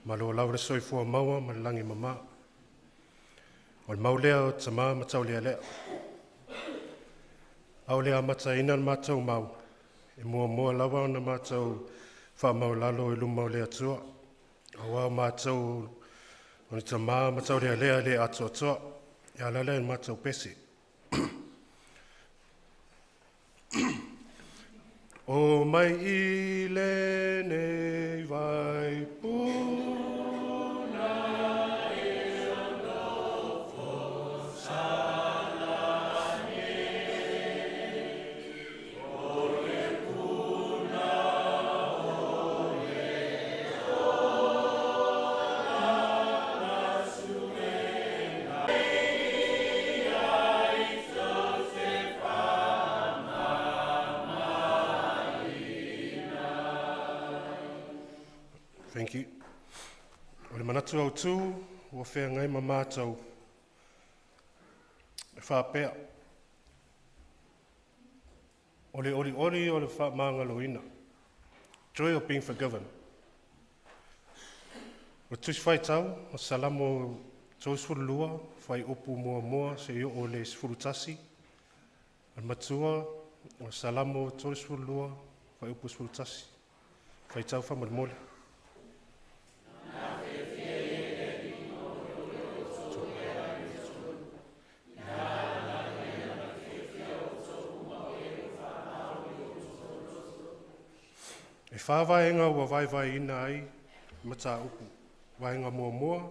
Malo lava le soifua maua ma le lagi mama. O le mau lea o tama ma taulealea. A o le amataina o le matou mau, e muamua lava ona matou faamaualalo i luma o le Atua, aua o matou o ni tama ma taulealea le atoatoa. E ala lea i le matou pese. O mai i lenei vaipuna e nofo salani, o le puna o le ola suega ia i tou te faamamaina. Thank you. O le manatu autu ua feagai ma matou e faapea, o le olioli o le faamagaloina, joy of being forgiven. O le tusi faitau o Salamo 32, fuaiupu 1 seia oo i le 11. O le matua o Salamo 32, fuaiupu 11. Faitau faamolemole. E fa vaega ua vaevaeina ai mataupu. Vaega muamua,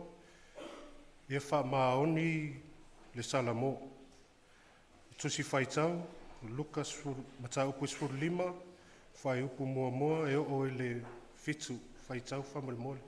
ia faamaoni le Salamo. Tusi Faitau Luka 10 mataupu 15 fuaiupu 1 e oo i le 7. Faitau faamolemole.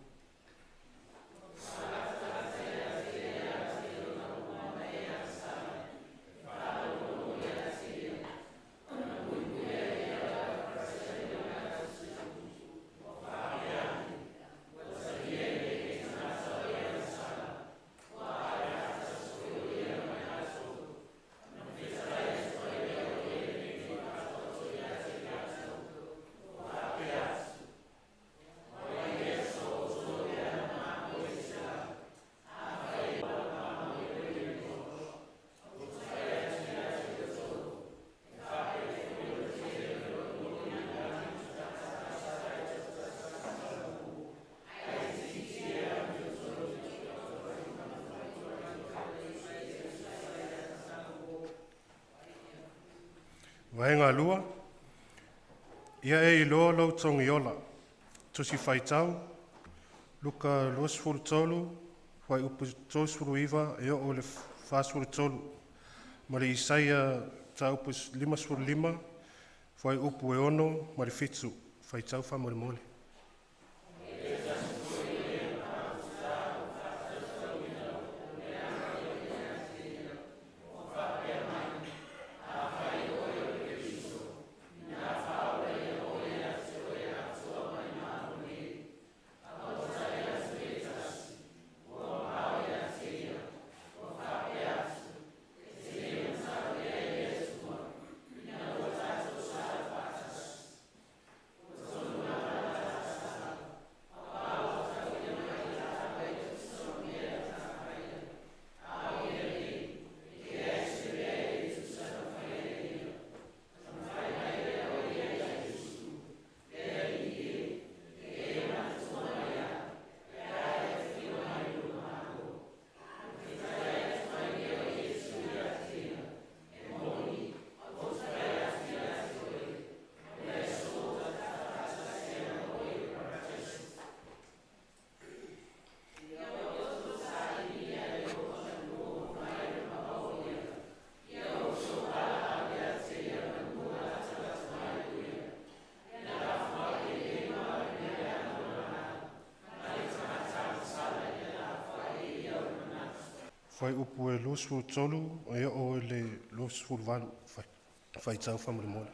Vaega 2, ia e iloa lou togiola. Tusi Faitau Luka 23 fuaiupu 39 e oo i le 43 ma le Isaia mataupu 55 fuaiupu e 6 ma le 7. Faitau faamolemole. Fuaiupu e 23 e oo i le 28. Faitau faamolemole.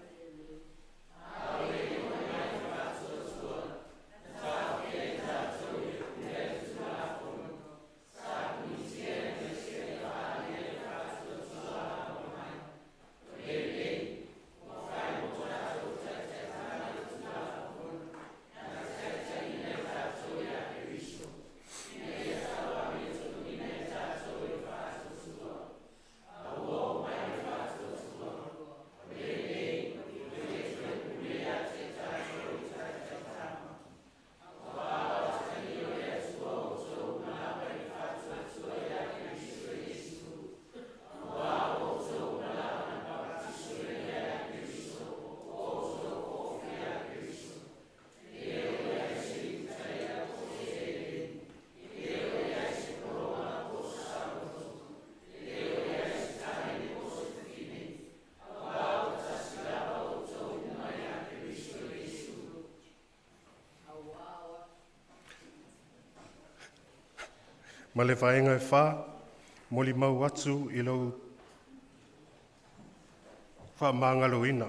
Ma le vaega e fa, molimau atu i lou faamagaloina.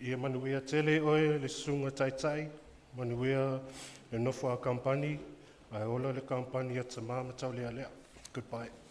Ia manuia tele oe le susuga taitai, manuia le nofo a kamupani, ae ola le kamupani a tama ma Taulealea. Goodbye.